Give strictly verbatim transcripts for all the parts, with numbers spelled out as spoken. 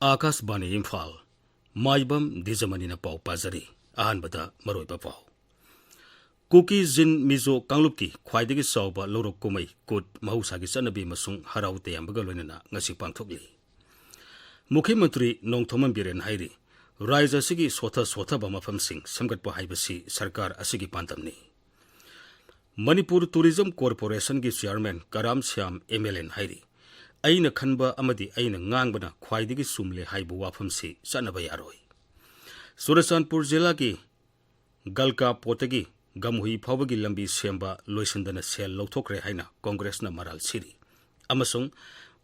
ꯑꯥꯀꯥꯁꯕꯥꯅꯤ ꯏꯝꯐꯥꯜ, ꯃꯥꯏꯕꯝ ꯗꯤꯖꯃꯅꯤꯅ ꯄꯥꯎ ꯄꯥꯖꯔꯤ꯫ ꯑꯍꯥꯟꯕꯗ ꯃꯔꯨꯑꯣꯏꯕ ꯄꯥꯎ꯫ ꯀꯨꯀꯤ ꯖꯤꯟ ꯃꯤꯖꯣ ꯀꯥꯡꯂꯨꯞꯀꯤ ꯈ꯭ꯋꯥꯏꯗꯒꯤ ꯆꯥꯎꯕ ꯂꯧꯔꯣꯛ ꯀꯨꯝꯍꯩ ꯀꯨꯠ ꯃꯍꯧꯁꯥꯒꯤ ꯆꯠꯅꯕꯤ ꯑꯃꯁꯨꯡ ꯍꯔꯥꯎ ꯇꯌꯥꯝꯕꯒ ꯂꯣꯏꯅꯅ ꯉꯁꯤ ꯄꯥꯡꯊꯣꯛꯂꯤ꯫ ꯃꯨꯈ꯭ꯌ ꯃꯟꯇ꯭ꯔꯤ ꯅꯣꯡꯊꯣꯝꯕꯝ ꯕꯤꯔꯦꯟ ꯍꯥꯏꯔꯤ, ꯔꯥꯖ꯭ꯌ ꯑꯁꯤꯒꯤ ꯁꯣꯊ ꯁꯣꯊꯕ ꯃꯐꯝꯁꯤꯡ ꯁꯦꯝꯒꯠꯄ ꯍꯥꯏꯕꯁꯤ ꯁꯔꯀꯥꯔ ꯑꯁꯤꯒꯤ ꯄꯥꯟꯗꯝꯅꯤ꯫ ꯃꯅꯤꯄꯨꯔ ꯇꯨꯔꯤꯖꯝ ꯀꯣꯔꯄꯣꯔꯦꯁꯟꯒꯤ chairman Karam Shyam M L N ꯍꯥꯏꯔꯤ, ꯑꯩꯅ ꯈꯟꯕ ꯑꯃꯗꯤ ꯑꯩꯅ ꯉꯥꯡꯕꯅ ꯈ꯭ꯋꯥꯏꯗꯒꯤ ꯆꯨꯝꯂꯦ ꯍꯥꯏꯕ ꯋꯥꯐꯝꯁꯤ ꯆꯠꯅꯕ ꯌꯥꯔꯣꯏ꯫ ꯆꯨꯔꯆꯥꯟꯄꯨꯔ ꯖꯤꯂꯥꯒꯤ ꯒꯜꯀꯥ ꯄꯣꯠꯇꯒꯤ ꯒꯝꯍꯨꯏ ꯐꯥꯎꯕꯒꯤ ꯂꯝꯕꯤ ꯁꯦꯝꯕ ꯂꯣꯏꯁꯤꯟꯗꯅ ꯁꯦꯜ ꯂꯧꯊꯣꯛꯈ꯭ꯔꯦ ꯍꯥꯏꯅ ꯀꯣꯡꯒ꯭ꯔꯦꯁꯅ ꯃꯔꯥꯜ ꯁꯤꯔꯤ꯫ ꯑꯃꯁꯨꯡ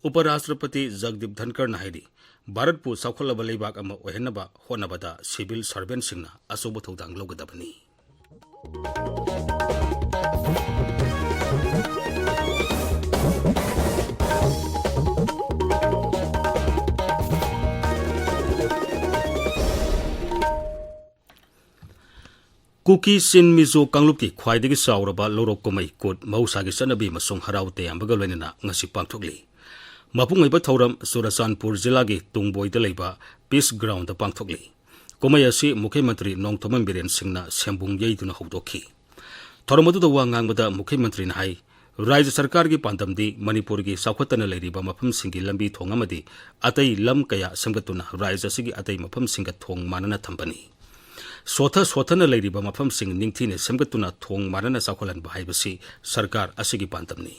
ꯎꯄ ꯔꯥꯁꯇ꯭ꯔꯄꯇꯤ ꯖꯒꯗꯤꯞ ꯙꯟꯀꯔꯅ ꯍꯥꯏꯔꯤ, ꯚꯥꯔꯠꯄꯨ ꯆꯥꯎꯈꯠꯂꯕ ꯂꯩꯕꯥꯛ ꯑꯃ ꯑꯣꯏꯍꯟꯅꯕ ꯍꯣꯠꯅꯕꯗ ꯁꯤꯚꯤꯜ ꯁꯔꯚꯦꯟꯁꯤꯡꯅ ꯑꯆꯧꯕ ꯊꯧꯗꯥꯡ ꯂꯧꯒꯗꯕꯅꯤ꯫ ꯀꯨꯀꯤ ꯆꯤꯟ ꯃꯤꯖꯣ ꯀꯥꯡꯂꯨꯞꯀꯤ ꯈ꯭ꯋꯥꯏꯗꯒꯤ ꯆꯥꯎꯔꯕ ꯂꯧꯔꯣꯛ ꯀꯨꯝꯍꯩ ꯀꯨꯠ ꯃꯍꯧꯁꯥꯒꯤ ꯆꯠꯅꯕꯤ ꯑꯃꯁꯨꯡ ꯍꯔꯥꯎ ꯇꯌꯥꯝꯕꯒ ꯂꯣꯏꯅꯅ ꯉꯁꯤ ꯄꯥꯡꯊꯣꯛꯂꯤ꯫ ꯃꯄꯨꯡ ꯑꯣꯏꯕ ꯊꯧꯔꯝ ꯆꯨꯔꯆꯥꯟꯄꯨꯔ ꯖꯤꯂꯥꯒꯤ ꯇꯨꯡꯕꯣꯏꯗ ꯂꯩꯕ ꯄꯤꯁ ꯒ꯭ꯔꯥꯎꯟꯗ ꯄꯥꯡꯊꯣꯛꯂꯤ꯫ ꯀꯨꯝꯍꯩ ꯑꯁꯤ ꯃꯨꯈ꯭ꯌ ꯃꯟꯇ꯭ꯔꯤ ꯅꯣꯡꯊꯣꯝꯕꯝ ꯕꯤꯔꯦꯟ ꯁꯤꯡꯅ ꯁꯦꯝꯕꯨꯡ ꯌꯩꯗꯨꯅ ꯍꯧꯗꯣꯛꯈꯤ꯫ ꯊꯧꯔꯝ ꯑꯗꯨꯗ ꯋꯥ ꯉꯥꯡꯕꯗ ꯃꯨꯈ꯭ꯌ ꯃꯟꯇ꯭ꯔꯤꯅ ꯍꯥꯏ, ꯔꯥꯖ꯭ꯌ ꯁꯔꯀꯥꯔꯒꯤ ꯄꯥꯟꯗꯝꯗꯤ ꯃꯅꯤꯄꯨꯔꯒꯤ ꯆꯥꯎꯈꯠꯇꯅ ꯂꯩꯔꯤꯕ ꯃꯐꯝꯁꯤꯡꯒꯤ ꯂꯝꯕꯤ ꯊꯣꯡ ꯑꯃꯗꯤ ꯑꯇꯩ ꯂꯝ ꯀꯌꯥ ꯁꯦꯝꯒꯠꯇꯨꯅ ꯔꯥꯖ꯭ꯌ ꯑꯁꯤꯒꯤ ꯑꯇꯩ ꯃꯐꯝꯁꯤꯡꯒ ꯊꯣꯡ ꯃꯥꯟꯅꯅ ꯊꯝꯕꯅꯤ꯫ ꯁꯣꯊ ꯁꯣꯊꯅ ꯂꯩꯔꯤꯕ ꯃꯐꯝꯁꯤꯡ ꯅꯤꯡꯊꯤꯅ ꯁꯦꯝꯒꯠꯇꯨꯅ ꯊꯣꯡ ꯃꯥꯟꯅꯅ ꯆꯥꯎꯈꯠꯍꯟꯕ ꯍꯥꯏꯕꯁꯤ ꯁꯔꯀꯥꯔ ꯑꯁꯤꯒꯤ ꯄꯥꯟꯗꯝꯅꯤ꯫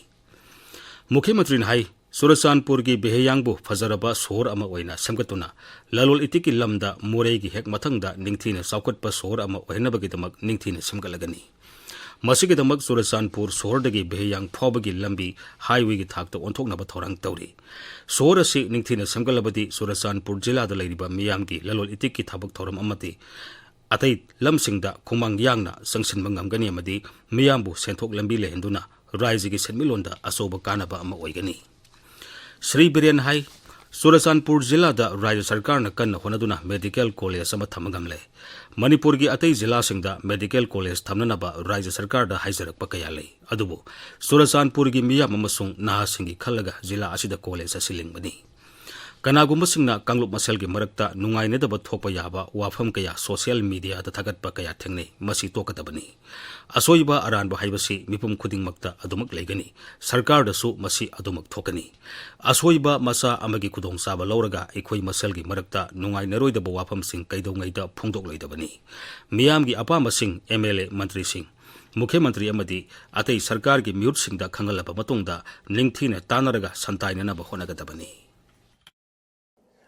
ꯃꯨꯈ꯭ꯌ ꯃꯟꯇ꯭ꯔꯤꯅ ꯍꯥꯏ, ꯆꯨꯔꯆꯥꯟꯄꯨꯔꯒꯤ ꯕꯦꯍꯦꯌꯥꯡꯕꯨ ꯐꯖꯔꯕ ꯁꯣꯍꯣꯔ ꯑꯃ ꯑꯣꯏꯅ ꯁꯦꯝꯒꯠꯇꯨꯅ ꯂꯂꯣꯜ ꯏꯇꯤꯛꯀꯤ ꯂꯝꯗ ꯃꯣꯔꯦꯒꯤ ꯍꯦꯛ ꯃꯊꯪꯗ ꯅꯤꯡꯊꯤꯅ ꯆꯥꯎꯈꯠꯄ ꯁꯣꯍꯣꯔ ꯑꯃ ꯑꯣꯏꯍꯟꯅꯕꯒꯤꯗꯃꯛ ꯅꯤꯡꯊꯤꯅ ꯁꯦꯝꯒꯠꯂꯒꯅꯤ꯫ ꯃꯁꯤꯒꯤꯗꯃꯛ ꯆꯨꯔꯆꯥꯟꯄꯨꯔ ꯁꯣꯍꯣꯔꯗꯒꯤ ꯕꯦꯍꯦꯌꯥꯡ ꯐꯥꯎꯕꯒꯤ ꯂꯝꯕꯤ ꯍꯥꯏꯋꯦꯒꯤ ꯊꯥꯛꯇ ꯑꯣꯟꯊꯣꯛꯅꯕ ꯊꯧꯔꯥꯡ ꯇꯧꯔꯤ꯫ ꯁꯣꯍꯣꯔ ꯑꯁꯤ ꯅꯤꯡꯊꯤꯅ ꯁꯦꯝꯒꯠꯂꯕꯗꯤ ꯆꯨꯔꯆꯥꯟꯄꯨꯔ ꯖꯤꯂꯥꯗ ꯂꯩꯔꯤꯕ ꯃꯤꯌꯥꯝꯒꯤ ꯂꯂꯣꯜ ꯏꯇꯤꯛꯀꯤ ꯊꯕꯛ ꯊꯧꯔꯝ ꯑꯃꯗꯤ ꯑꯇꯩ ꯂꯝꯁꯤꯡꯗ ꯈꯣꯡꯃꯥꯡ ꯌꯥꯡꯅ ꯆꯪꯁꯤꯟꯕ ꯉꯝꯒꯅꯤ ꯑꯃꯗꯤ ꯃꯤꯌꯥꯝꯕꯨ ꯁꯦꯟꯊꯣꯛ ꯂꯝꯕꯤ ꯂꯩꯍꯟꯗꯨꯅ ꯔꯥꯖ꯭ꯌꯒꯤ ꯁꯦꯟꯃꯤꯠꯂꯣꯟꯗ ꯑꯆꯧꯕ ꯀꯥꯟꯅꯕ ꯑꯃ ꯑꯣꯏꯒꯅꯤ꯫ ꯁ꯭ꯔꯤ ꯕꯤꯔꯦꯟ ꯍꯥꯏ, ꯆꯨꯔꯆꯥꯟꯄꯨꯔ ꯖꯤꯂꯥꯗ ꯔꯥꯖ꯭ꯌ ꯁꯔꯀꯥꯔꯅ ꯀꯟꯅ ꯍꯣꯠꯅꯗꯨꯅ ꯃꯦꯗꯤꯀꯦꯜ ꯀꯣꯂꯦꯖ ꯑꯃ ꯊꯝꯕ ꯉꯝꯂꯦ꯫ ꯃꯅꯤꯄꯨꯔꯒꯤ ꯑꯇꯩ ꯖꯤꯂꯥꯁꯤꯡꯗ ꯃꯦꯗꯤꯀꯦꯜ ꯀꯣꯂꯦꯖ ꯊꯝꯅꯅꯕ ꯔꯥꯖ꯭ꯌ ꯁꯔꯀꯥꯔꯗ ꯍꯥꯏꯖꯔꯛꯄ ꯀꯌꯥ ꯂꯩ, ꯑꯗꯨꯕꯨ ꯆꯨꯔꯆꯥꯟꯄꯨꯔꯒꯤ ꯃꯤꯌꯥꯝ ꯑꯃꯁꯨꯡ ꯅꯍꯥꯁꯤꯡꯒꯤ ꯈꯜꯂꯒ ꯖꯤꯂꯥ ꯑꯁꯤꯗ ꯀꯣꯂꯦꯖ ꯑꯁꯤ ꯂꯤꯡꯕꯅꯤ꯫ ꯀꯅꯥꯒꯨꯝꯕꯁꯤꯡꯅ ꯀꯥꯡꯂꯨꯞ ꯃꯁꯦꯜꯒꯤ ꯃꯔꯛꯇ ꯅꯨꯡꯉꯥꯏꯅꯗꯕ ꯊꯣꯛꯄ ꯌꯥꯕ ꯋꯥꯐꯝ ꯀꯌꯥ ꯁꯣꯁꯤꯌꯦꯜ ꯃꯤꯗꯤꯌꯥꯗ ꯊꯥꯒꯠꯄ ꯀꯌꯥ ꯊꯦꯡꯅꯩ꯫ ꯃꯁꯤ ꯇꯣꯛꯀꯗꯕꯅꯤ꯫ ꯑꯁꯣꯏꯕ ꯑꯔꯥꯟꯕ ꯍꯥꯏꯕꯁꯤ ꯃꯤꯄꯨꯝ ꯈꯨꯗꯤꯡꯃꯛꯇ ꯑꯗꯨꯃꯛ ꯂꯩꯒꯅꯤ꯫ ꯁꯔꯀꯥꯔꯗꯁꯨ ꯃꯁꯤ ꯑꯗꯨꯃꯛ ꯊꯣꯛꯀꯅꯤ꯫ ꯑꯁꯣꯏꯕ ꯃꯆꯥ ꯑꯃꯒꯤ ꯈꯨꯗꯣꯡꯆꯥꯕ ꯂꯧꯔꯒ ꯑꯩꯈꯣꯏ ꯃꯁꯦꯜꯒꯤ ꯃꯔꯛꯇ ꯅꯨꯡꯉꯥꯏꯅꯔꯣꯏꯗꯕ ꯋꯥꯐꯝꯁꯤꯡ ꯀꯩꯗꯧꯉꯩꯗ ꯐꯣꯡꯗꯣꯛꯂꯣꯏꯗꯕꯅꯤ꯫ ꯃꯤꯌꯥꯝꯒꯤ ꯑꯄꯥꯝꯕꯁꯤꯡ ꯑꯦꯝ ꯑꯦꯜ ꯑꯦ, ꯃꯟꯇ꯭ꯔꯤꯁꯤꯡ, ꯃꯨꯈ꯭ꯌ ꯃꯟꯇ꯭ꯔꯤ ꯑꯃꯗꯤ ꯑꯇꯩ ꯁꯔꯀꯥꯔꯒꯤ ꯃꯤꯍꯨꯠꯁꯤꯡꯗ ꯈꯪꯍꯜꯂꯕ ꯃꯇꯨꯡꯗ ꯅꯤꯡꯊꯤꯅ ꯇꯥꯟꯅꯔꯒ ꯁꯟꯇꯥꯏꯅꯅꯕ ꯍꯣꯠꯅꯒꯗꯕꯅꯤ꯫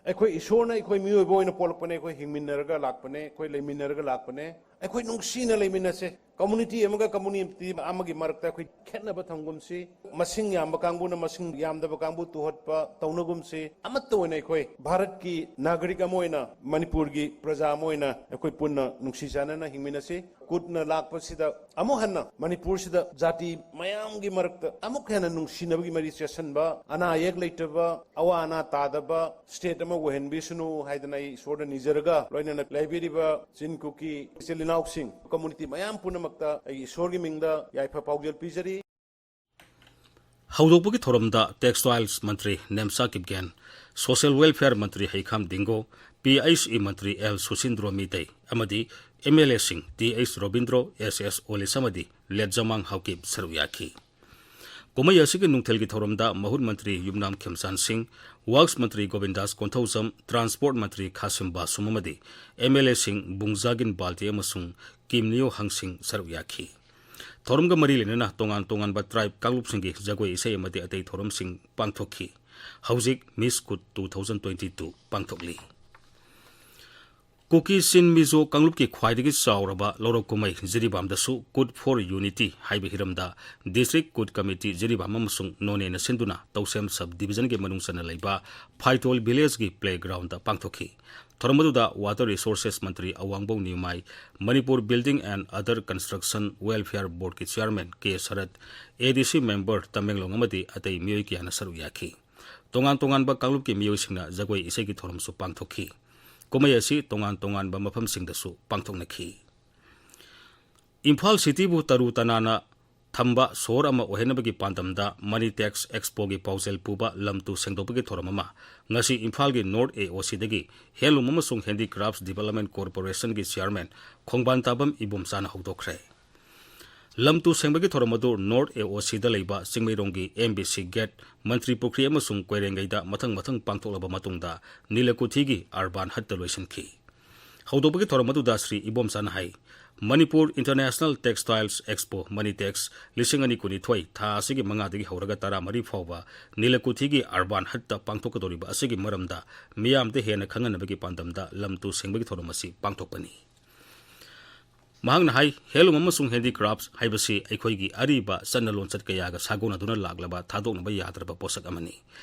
ꯑꯩꯈꯣꯏ ꯏꯁꯣꯔꯅ ꯑꯩꯈꯣꯏ ꯃꯤꯑꯣꯏꯕ ꯑꯣꯏꯅ ꯄꯣꯛꯂꯛꯄꯅꯦ, ꯑꯩꯈꯣꯏ ꯍꯤꯡꯃꯤꯟꯅꯔꯒ ꯂꯥꯛꯄꯅꯦ, ꯑꯩꯈꯣꯏ ꯂꯩꯃꯤꯟꯅꯔꯒ ꯂꯥꯛꯄꯅꯦ꯫ ꯑꯩꯈꯣꯏ ꯅꯨꯡꯁꯤꯅ ꯂꯩꯃꯤꯟꯅꯁꯦ꯫ ꯀꯝꯃꯨꯅꯤꯇꯤ ꯑꯃꯒ ꯀꯝꯃꯨꯅꯤꯇꯤ ꯑꯃꯒꯤ ꯃꯔꯛꯇ ꯑꯩꯈꯣꯏ ꯈꯦꯠꯅꯕ ꯊꯝꯒꯨꯝꯁꯤ꯫ ꯃꯁꯤꯡ ꯌꯥꯝꯕ ꯀꯥꯡꯕꯨꯅ ꯃꯁꯤꯡ ꯌꯥꯝꯗꯕ ꯀꯥꯡꯕꯨ ꯇꯨꯍꯠꯄ ꯇꯧꯅꯒꯨꯝꯁꯤ꯫ ꯑꯃꯠꯇ ꯑꯣꯏꯅ ꯑꯩꯈꯣꯏ ꯚꯥꯔꯠꯀꯤ ꯅꯥꯒꯔꯤꯛ ꯑꯃ ꯑꯣꯏꯅ, ꯃꯅꯤꯄꯨꯔꯒꯤ ꯄ꯭ꯔꯖꯥ ꯑꯃ ꯑꯣꯏꯅ ꯑꯩꯈꯣꯏ ꯄꯨꯟꯅ ꯅꯨꯡꯁꯤ ꯆꯥꯟꯅꯅ ꯍꯤꯡꯃꯤꯟꯅꯁꯤ꯫ ꯀꯨꯠꯅ ꯂꯥꯛꯄꯁꯤꯗ ꯑꯃꯨꯛ ꯍꯟꯅ ꯃꯅꯤꯄꯨꯔꯁꯤꯗ ꯖꯥꯇꯤ ꯃꯌꯥꯝꯒꯤ ꯃꯔꯛꯇ ꯑꯃꯨꯛ ꯍꯦꯟꯅ ꯅꯨꯡꯁꯤꯅꯕꯒꯤ ꯃꯔꯤ ꯆꯦꯠꯁꯤꯟꯕ, ꯑꯅꯥ ꯑꯌꯦꯛ ꯂꯩꯇꯕ, ꯑꯋꯥ ꯑꯅꯥ ꯇꯥꯗꯕ ꯁ꯭ꯇꯦꯠ ꯑꯃ ꯑꯣꯏꯍꯟꯕꯤꯁꯅꯨ ꯍꯥꯏꯗꯅ ꯑꯩ ꯏꯁꯣꯔꯗ ꯅꯤꯖꯔꯒ, ꯂꯣꯏꯅꯅ ꯂꯩꯕꯤꯔꯤꯕ ꯆꯤꯟ ꯀꯨꯀꯤ ꯏꯆꯤꯜ ꯏꯅꯥꯎꯁꯤꯡ, ꯀꯝꯃꯨꯅꯤꯇꯤ ꯃꯌꯥꯝ ꯄꯨꯝꯅꯃꯛꯇ ꯑꯩꯒꯤ ꯏꯁꯣꯔꯒꯤ ꯃꯤꯡꯗ ꯌꯥꯏꯐ ꯄꯥꯎꯖꯦꯜ ꯄꯤꯖꯔꯤ꯫ ꯍꯧꯗꯣꯛꯄꯒꯤ ꯊꯧꯔꯝꯗ ꯇꯦꯛꯁꯇꯥꯏꯜꯁ ꯃꯟꯇ꯭ꯔꯤ ꯅꯦꯝꯆꯥ ꯀꯤꯞꯒꯦꯟ, ꯁꯣꯁꯤꯌꯦꯜ ꯋꯦꯜꯐꯤꯌꯔ ꯃꯟꯇ꯭ꯔꯤ ꯍꯩꯈꯥꯝ ꯗꯤꯡꯒꯣ, ꯄꯤ ꯑꯩꯆ ꯏ ꯃꯟꯇ꯭ꯔꯤ ꯑꯦꯜ ꯁꯨꯁꯤꯟꯗ꯭ꯔꯣ ꯃꯤꯇꯩ ꯑꯃꯗꯤ M L ꯑꯦꯁꯤꯡ T H Robindro, ꯑꯦꯁ ꯑꯦꯁ ꯑꯣꯂꯤꯁ ꯑꯃꯗꯤ ꯂꯦꯠꯖꯃꯥꯡ ꯍꯥꯎꯀꯤꯞ ꯁꯔꯨꯛ ꯌꯥꯈꯤ꯫ ꯀꯨꯝꯍꯩ ꯑꯁꯤꯒꯤ ꯅꯨꯡꯊꯤꯜꯒꯤ ꯊꯧꯔꯝꯗ ꯃꯍꯨꯠ ꯃꯟꯇ꯭ꯔꯤ ꯌꯨꯝꯅꯥꯝ ꯈꯦꯝꯆꯥꯟ ꯁꯤꯡ, ꯋꯥꯛꯁ ꯃꯟꯇ꯭ꯔꯤ ꯒꯣꯕꯤꯟꯗꯥꯁ ꯀꯣꯟꯊꯧꯖꯝ, ꯇ꯭ꯔꯥꯟꯁꯄꯣꯔꯠ ꯃꯟꯇ꯭ꯔꯤ ꯈꯥꯁꯤꯝ ꯕꯥꯁꯨꯝ ꯑꯃꯗꯤ ꯑꯦꯝ ꯑꯦꯜ ꯑꯦꯁꯤꯡ ꯕꯨꯡꯖꯥꯒꯤꯟ ꯕꯥꯜꯇꯦ ꯑꯃꯁꯨꯡ ꯀꯤꯝꯅꯤꯌꯣ ꯍꯪꯁꯤꯡ ꯁꯔꯨꯛ ꯌꯥꯈꯤ꯫ ꯊꯧꯔꯝꯒ ꯃꯔꯤ ꯂꯩꯅꯅ ꯇꯣꯉꯥꯟ ꯇꯣꯉꯥꯟꯕ ꯇ꯭ꯔꯥꯏꯕ ꯀꯥꯡꯂꯨꯞꯁꯤꯡꯒꯤ ꯖꯒꯣꯏ ꯏꯁꯩ ꯑꯃꯗꯤ ꯑꯇꯩ ꯊꯧꯔꯝꯁꯤꯡ ꯄꯥꯡꯊꯣꯛꯈꯤ꯫ ꯍꯧꯖꯤꯛ ꯃꯤꯁ ꯀꯨꯠ ꯇꯨ ꯊꯥꯎꯖꯟ ꯇ꯭ꯋꯦꯟꯇꯤ ꯇꯨ ꯄꯥꯡꯊꯣꯛꯂꯤ꯫ ꯀꯨꯀꯤ ꯆꯤꯟ ꯃꯤꯖꯣ ꯀꯥꯡꯂꯨꯞꯀꯤ ꯈ꯭ꯋꯥꯏꯗꯒꯤ ꯆꯥꯎꯔꯕ ꯂꯧꯔꯛ ꯀꯨꯝꯍꯩ ꯖꯤꯔꯤꯕꯥꯝꯗꯁꯨ ꯀꯨꯠ ꯐꯣꯔ ꯌꯨꯅꯤꯇꯤ ꯍꯥꯏꯕ ꯍꯤꯔꯝꯗ ꯗꯤꯁꯇ꯭ꯔꯤꯛ ꯀꯨꯠ ꯀꯃꯤꯇꯤ ꯖꯤꯔꯤꯕꯥꯝ ꯑꯃꯁꯨꯡ ꯅꯣꯅꯦꯅ ꯁꯤꯟꯗꯨꯅ ꯇꯧꯁꯦꯝ ꯁꯕ ꯗꯤꯕꯤꯖꯟꯒꯤ ꯃꯅꯨꯡ ꯆꯟꯅ ꯂꯩꯕ ꯐꯥꯏꯇꯣꯜ ꯚꯤꯂꯦꯖꯀꯤ ꯄ꯭ꯂꯦꯒ꯭ꯔꯥꯎꯟꯗ ꯄꯥꯡꯊꯣꯛꯈꯤ꯫ ꯊꯧꯔꯝ ꯑꯗꯨꯗ ꯋꯥꯇꯔ ꯔꯤꯁꯣꯔꯁꯦꯁ ꯃꯟꯇ꯭ꯔꯤ Awangbow Newmai, Manipur building and other construction welfare ꯕꯣꯔꯗꯀꯤ chairman K Sarat, A D C member Tamenglong ꯑꯃꯗꯤ ꯑꯇꯩ ꯃꯤꯑꯣꯏ ꯀꯌꯥꯅ ꯁꯔꯨꯛ ꯌꯥꯈꯤ꯫ ꯇꯣꯉꯥꯟ ꯇꯣꯉꯥꯟꯕ ꯀꯥꯡꯂꯨꯞꯀꯤ ꯃꯤꯑꯣꯏꯁꯤꯡꯅ ꯖꯒꯣꯏ ꯏꯁꯩꯒꯤ ꯊꯧꯔꯝꯁꯨ ꯄꯥꯡꯊꯣꯛꯈꯤ꯫ ꯀꯨꯝꯍꯩ ꯑꯁꯤ ꯇꯣꯉꯥꯟ ꯇꯣꯉꯥꯟꯕ ꯃꯐꯝꯁꯤꯡꯗꯁꯨ ꯄꯥꯡꯊꯣꯛꯅꯈꯤ꯫ ꯏꯝꯐꯥꯜ ꯁꯤꯇꯤꯕꯨ ꯇꯔꯨ ꯇꯅꯥꯟꯅ ꯊꯝꯕ ꯁꯣꯍꯣꯔ ꯑꯃ ꯑꯣꯏꯍꯟꯅꯕꯒꯤ ꯄꯥꯟꯗꯝꯗ Money Tax Expoꯒꯤ ꯄꯥꯎꯖꯦꯜ ꯄꯨꯕ ꯂꯝ ꯇꯨ ꯁꯦꯡꯗꯣꯛꯄꯒꯤ ꯊꯧꯔꯝ ꯑꯃ ꯉꯁꯤ ꯏꯝꯐꯥꯜꯒꯤ North AOCꯗꯒꯤ Handloom ꯑꯃꯁꯨꯡ Handicrafts Development Corporationꯒꯤ Chairman ꯈꯣꯡꯕꯥꯟ ꯇꯥꯕꯝ ꯏꯕꯣꯝꯆꯥꯅ ꯍꯧꯗꯣꯛꯈ꯭ꯔꯦ꯫ ꯂꯝ ꯇꯨ ꯁꯦꯡꯕꯒꯤ ꯊꯧꯔꯝ ꯑꯗꯨ North AOCꯗ ꯂꯩꯕ ꯆꯤꯡꯃꯩꯔꯣꯡꯒꯤ MBC Gate, ꯃꯟꯇ꯭ꯔꯤ ꯄꯨꯈ꯭ꯔꯤ ꯑꯃꯁꯨꯡ ꯀꯣꯏꯔꯦꯡꯒꯩꯗ ꯃꯊꯪ ꯃꯊꯪ ꯄꯥꯡꯊꯣꯛꯂꯕ ꯃꯇꯨꯡꯗ ꯅꯤꯂꯀꯨꯊꯤꯒꯤ Urban Hutꯇ ꯂꯣꯏꯁꯤꯟꯈꯤ꯫ ꯍꯧꯗꯣꯛꯄꯒꯤ ꯊꯧꯔꯝ ꯑꯗꯨꯗ ꯁ꯭ꯔꯤ ꯏꯕꯣꯝꯆꯥꯅ ꯍꯥꯏ, Manipur International Textiles Expo, MoneyTax, ꯂꯤꯁꯤꯡ ꯑꯅꯤ ꯀꯨꯟꯅꯤꯊꯣꯏ ꯊꯥ ꯑꯁꯤꯒꯤ ꯃꯉꯥꯗꯒꯤ ꯍꯧꯔꯒ ꯇꯔꯥꯃꯔꯤ ꯐꯥꯎꯕ ꯅꯤꯂꯀꯨꯊꯤꯒꯤ Urban Hutꯇ ꯄꯥꯡꯊꯣꯛꯀꯗꯧꯔꯤꯕ ꯑꯁꯤꯒꯤ ꯃꯔꯝꯗ ꯃꯤꯌꯥꯝꯗ ꯍꯦꯟꯅ ꯈꯪꯍꯟꯅꯕꯒꯤ ꯄꯥꯟꯗꯝꯗ ꯂꯝ ꯇꯨ ꯁꯦꯡꯕꯒꯤ ꯊꯧꯔꯝ ꯑꯁꯤ ꯄꯥꯡꯊꯣꯛꯄꯅꯤ꯫ ꯃꯍꯥꯛꯅ ꯍꯥꯏ, Handloom ꯑꯃꯁꯨꯡ Handicrafts ꯍꯥꯏꯕꯁꯤ ꯑꯩꯈꯣꯏꯒꯤ ꯑꯔꯤꯕ ꯆꯠꯅ ꯂꯣꯟꯆꯠ ꯀꯌꯥꯒ ꯁꯥꯒꯣꯟꯅꯗꯨꯅ ꯂꯥꯛꯂꯕ ꯊꯥꯗꯣꯛꯅꯕ ꯌꯥꯗ꯭ꯔꯕ ꯄꯣꯠꯁꯛ ꯑꯃꯅꯤ꯫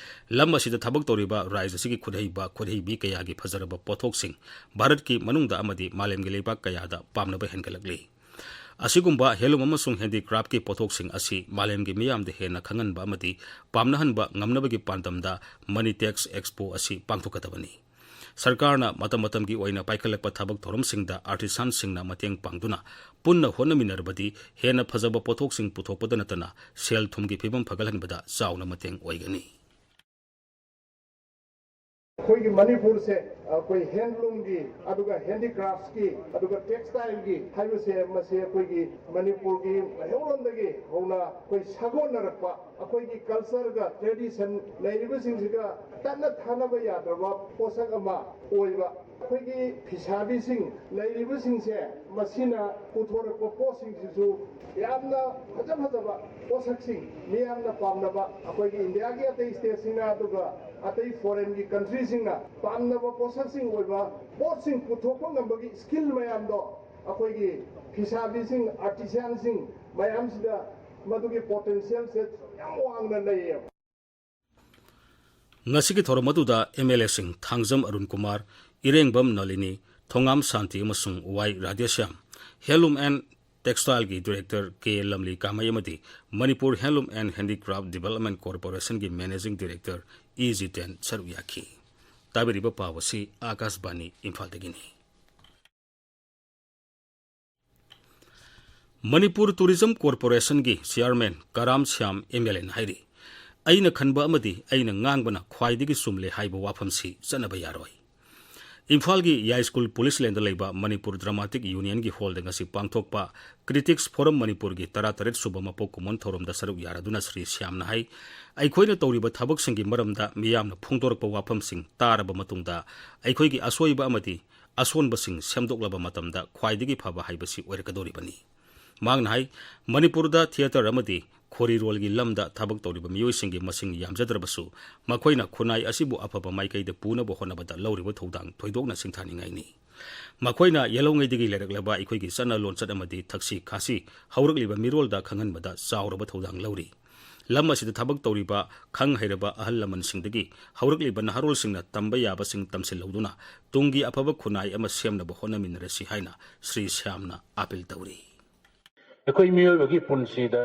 ꯂꯝ ꯑꯁꯤꯗ ꯊꯕꯛ ꯇꯧꯔꯤꯕ ꯔꯥꯏꯖ ꯑꯁꯤꯒꯤ ꯈꯨꯠꯍꯩꯕ, ꯈꯨꯠꯍꯩꯕꯤ ꯀꯌꯥꯒꯤ ꯐꯖꯔꯕ ꯄꯣꯠꯊꯣꯛꯁꯤꯡ ꯚꯥꯔꯠꯀꯤ ꯃꯅꯨꯡꯗ ꯑꯃꯗꯤ ꯃꯥꯂꯦꯝꯒꯤ ꯂꯩꯕꯥꯛ ꯀꯌꯥꯗ ꯄꯥꯝꯅꯕ ꯍꯦꯟꯒꯠꯂꯛꯂꯤ꯫ ꯑꯁꯤꯒꯨꯝꯕ Handloom ꯑꯃꯁꯨꯡ Handicraftꯀꯤ ꯄꯣꯠꯊꯣꯛꯁꯤꯡ ꯑꯁꯤ ꯃꯥꯂꯦꯝꯒꯤ ꯃꯤꯌꯥꯝꯗ ꯍꯦꯟꯅ ꯈꯪꯍꯟꯕ ꯑꯃꯗꯤ ꯄꯥꯝꯅꯍꯟꯕ ꯉꯝꯅꯕꯒꯤ ꯄꯥꯟꯗꯝꯗ MoneyTax Expo ꯑꯁꯤ ꯄꯥꯡꯊꯣꯛꯀꯗꯕꯅꯤ꯫ ꯁꯔꯀꯥꯔꯅ ꯃꯇꯝ ꯃꯇꯝꯒꯤ ꯑꯣꯏꯅ ꯄꯥꯏꯈꯠꯂꯛꯄ ꯊꯕꯛ ꯊꯧꯔꯝꯁꯤꯡꯗ artisanꯁꯤꯡꯅ ꯃꯇꯦꯡ ꯄꯥꯡꯗꯨꯅ ꯄꯨꯟꯅ ꯍꯣꯠꯅꯃꯤꯟꯅꯔꯕꯗꯤ ꯍꯦꯟꯅ ꯐꯖꯕ ꯄꯣꯠꯊꯣꯛꯁꯤꯡ ꯄꯨꯊꯣꯛꯄꯗ ꯅꯠꯇꯅ ꯁꯦꯜ ꯊꯨꯝꯒꯤ ꯐꯤꯕꯝ ꯐꯒꯠꯍꯟꯕꯗ ꯆꯥꯎꯅ ꯃꯇꯦꯡ ꯑꯣꯏꯒꯅꯤ꯫ ꯑꯩꯈꯣꯏꯒꯤ ꯃꯅꯤꯄꯨꯔꯁꯦ ꯑꯩꯈꯣꯏ Handloomꯒꯤ, ꯑꯗꯨꯒ Handicraftsꯀꯤ, ꯑꯗꯨꯒ Textileꯒꯤ ꯍꯥꯏꯕꯁꯦ, ꯃꯁꯤ ꯑꯩꯈꯣꯏꯒꯤ ꯃꯅꯤꯄꯨꯔꯒꯤ ꯃꯩꯍꯧꯔꯣꯟꯗꯒꯤ ꯍꯧꯅ ꯑꯩꯈꯣꯏ ꯁꯥꯒꯣꯟꯅꯔꯛꯄ ꯑꯩꯈꯣꯏꯒꯤ cultureꯒ tradition ꯂꯩꯔꯤꯕꯁꯤꯡꯁꯤꯒ ꯇꯠꯅ ꯊꯥꯅꯕ ꯌꯥꯗ꯭ꯔꯕ ꯄꯣꯠꯁꯛ ꯑꯃ ꯑꯣꯏꯕ, ꯑꯩꯈꯣꯏꯒꯤ ꯐꯤꯁꯥꯕꯤꯁꯤꯡ ꯂꯩꯔꯤꯕꯁꯤꯡꯁꯦ, ꯃꯁꯤꯅ ꯄꯨꯊꯣꯔꯛꯄ ꯄꯣꯠꯁꯤꯡꯁꯤꯁꯨ ꯌꯥꯝꯅ ꯐꯖ ꯐꯖꯕ ꯄꯣꯠꯁꯛꯁꯤꯡ, ꯃꯤꯌꯥꯝꯅ ꯄꯥꯝꯅꯕ, ꯑꯩꯈꯣꯏꯒꯤ ꯏꯟꯗꯤꯌꯥꯒꯤ ꯑꯇꯩ stateꯁꯤꯡꯅ, ꯑꯗꯨꯒ ꯑꯇꯩ foreignꯒꯤ countryꯁꯤꯡꯅ ꯄꯥꯝꯅꯕ ꯄꯣꯠꯁꯛꯁꯤꯡ ꯑꯣꯏꯕ ꯄꯣꯠꯁꯤꯡ ꯄꯨꯊꯣꯛꯄ ꯉꯝꯕꯒꯤ skill ꯃꯌꯥꯝꯗꯣ ꯑꯩꯈꯣꯏꯒꯤ ꯐꯤꯁꯥꯕꯤꯁꯤꯡ, artisanꯁꯤꯡ ꯃꯌꯥꯝꯁꯤꯗ ꯃꯗꯨꯒꯤ potentialꯁꯦ ꯌꯥꯝ ꯋꯥꯡꯅ ꯂꯩꯌꯦꯕ꯫ ꯉꯁꯤꯒꯤ ꯊꯧꯔꯝ ꯑꯗꯨꯗ MLAꯁꯤꯡ ꯊꯥꯡꯖꯝ ꯑꯔꯨꯟ ꯀꯨꯃꯥꯔ, ꯏꯔꯦꯡꯕꯝ ꯅꯂꯤꯅꯤ, ꯊꯣꯉꯥꯝ ꯁꯥꯟꯇꯤ ꯑꯃꯁꯨꯡ ꯋꯥꯏ ꯔꯥꯙꯦꯁ꯭ꯌꯥꯝ, Handloom and Textileꯒꯤ Director ꯀꯦ ꯂꯝꯂꯤ ꯀꯥꯃꯩ ꯑꯃꯗꯤ Manipur Handloom and Handicraft Development Corporationꯒꯤ Managing Director E Jiten ꯁꯔꯨꯛ ꯌꯥꯈꯤ꯫ ꯇꯥꯕꯤꯔꯤꯕ ꯄꯥꯎ ꯑꯁꯤ ꯑꯥꯀꯥꯁꯕꯥꯅꯤ ꯏꯝꯐꯥꯜꯗꯒꯤꯅꯤ꯫ ꯃꯅꯤꯄꯨꯔ ꯇꯨꯔꯤꯖꯝ ꯀꯣꯔꯄꯣꯔꯦꯁꯟꯒꯤ chairman Karam Shyam M L ꯑꯦꯅ ꯍꯥꯏꯔꯤ, ꯑꯩꯅ ꯈꯟꯕ ꯑꯃꯗꯤ ꯑꯩꯅ ꯉꯥꯡꯕꯅ ꯈ꯭ꯋꯥꯏꯗꯒꯤ ꯆꯨꯝꯂꯦ ꯍꯥꯏꯕ ꯋꯥꯐꯝꯁꯤ ꯆꯠꯅꯕ ꯌꯥꯔꯣꯏ꯫ ꯏꯝꯐꯥꯜꯒꯤ ꯌꯥꯏꯁ꯭ꯀꯨꯜ ꯄꯨꯂꯤꯁ ꯂꯦꯟꯗ ꯂꯩꯕ ꯃꯅꯤꯄꯨꯔ ꯗ꯭ꯔꯃꯥꯇꯤꯛ ꯌꯨꯅꯤꯌꯟꯒꯤ ꯍꯣꯜꯗ ꯉꯁꯤ ꯄꯥꯡꯊꯣꯛꯄ ꯀ꯭ꯔꯤꯇꯤꯛꯁ ꯐꯣꯔꯝ ꯃꯅꯤꯄꯨꯔꯒꯤ ꯇꯔꯥꯇꯔꯦꯠ ꯁꯨꯕ ꯃꯄꯣꯛ ꯀꯨꯝꯑꯣꯟ ꯊꯧꯔꯝꯗ ꯁꯔꯨꯛ ꯌꯥꯔꯗꯨꯅ ꯁ꯭ꯔꯤ ꯁ꯭ꯌꯥꯝꯅ ꯍꯥꯏ, ꯑꯩꯈꯣꯏꯅ ꯇꯧꯔꯤꯕ ꯊꯕꯛꯁꯤꯡꯒꯤ ꯃꯔꯝꯗ ꯃꯤꯌꯥꯝꯅ ꯐꯣꯡꯗꯣꯔꯛꯄ ꯋꯥꯐꯝꯁꯤꯡ ꯇꯥꯔꯕ ꯃꯇꯨꯡꯗ ꯑꯩꯈꯣꯏꯒꯤ ꯑꯁꯣꯏꯕ ꯑꯃꯗꯤ ꯑꯁꯣꯟꯕꯁꯤꯡ ꯁꯦꯝꯗꯣꯛꯂꯕ ꯃꯇꯝꯗ ꯈ꯭ꯋꯥꯏꯗꯒꯤ ꯐꯕ ꯍꯥꯏꯕꯁꯤ ꯑꯣꯏꯔꯛꯀꯗꯧꯔꯤꯕꯅꯤ꯫ ꯃꯍꯥꯛꯅ ꯍꯥꯏ, ꯃꯅꯤꯄꯨꯔꯗ ꯊꯤꯌꯦꯇꯔ ꯑꯃꯗꯤ ꯈꯣꯔꯤꯔꯣꯜꯒꯤ ꯂꯝꯗ ꯊꯕꯛ ꯇꯧꯔꯤꯕ ꯃꯤꯑꯣꯏꯁꯤꯡꯒꯤ ꯃꯁꯤꯡ ꯌꯥꯝꯖꯗ꯭ꯔꯕꯁꯨ, ꯃꯈꯣꯏꯅ ꯈꯨꯟꯅꯥꯏ ꯑꯁꯤꯕꯨ ꯑꯐꯕ ꯃꯥꯏꯀꯩꯗ ꯄꯨꯅꯕ ꯍꯣꯠꯅꯕꯗ ꯂꯧꯔꯤꯕ ꯊꯧꯗꯥꯡ ꯊꯣꯏꯗꯣꯛꯅ ꯁꯤꯡꯊꯥꯅꯤꯡꯉꯥꯏꯅꯤ꯫ ꯃꯈꯣꯏꯅ ꯌꯦꯜꯍꯧꯉꯩꯗꯒꯤ ꯂꯩꯔꯛꯂꯕ ꯑꯩꯈꯣꯏꯒꯤ ꯆꯠꯅ ꯂꯣꯟꯆꯠ ꯑꯃꯗꯤ ꯊꯛꯁꯤ ꯈꯥꯁꯤ ꯍꯧꯔꯛꯂꯤꯕ ꯃꯤꯔꯣꯜꯗ ꯈꯪꯍꯟꯕꯗ ꯆꯥꯎꯔꯕ ꯊꯧꯗꯥꯡ ꯂꯧꯔꯤ꯫ ꯂꯝ ꯑꯁꯤꯗ ꯊꯕꯛ ꯇꯧꯔꯤꯕ ꯈꯪ ꯍꯩꯔꯕ ꯑꯍꯜ ꯂꯃꯟꯁꯤꯡꯗꯒꯤ ꯍꯧꯔꯛꯂꯤꯕ ꯅꯍꯥꯔꯣꯜꯁꯤꯡꯅ ꯇꯝꯕ ꯌꯥꯕꯁꯤꯡ ꯇꯝꯁꯤꯜꯍꯧꯗꯨꯅ ꯇꯨꯡꯒꯤ ꯑꯐꯕ ꯈꯨꯟꯅꯥꯏ ꯑꯃ ꯁꯦꯝꯅꯕ ꯍꯣꯠꯅꯃꯤꯟꯅꯔꯁꯤ ꯍꯥꯏꯅ ꯁ꯭ꯔꯤ ꯁ꯭ꯌꯥꯝꯅ ꯑꯥꯄꯤꯜ ꯇꯧꯔꯤ꯫ ꯑꯩꯈꯣꯏ ꯃꯤꯑꯣꯏꯕꯒꯤ ꯄꯨꯟꯁꯤꯗ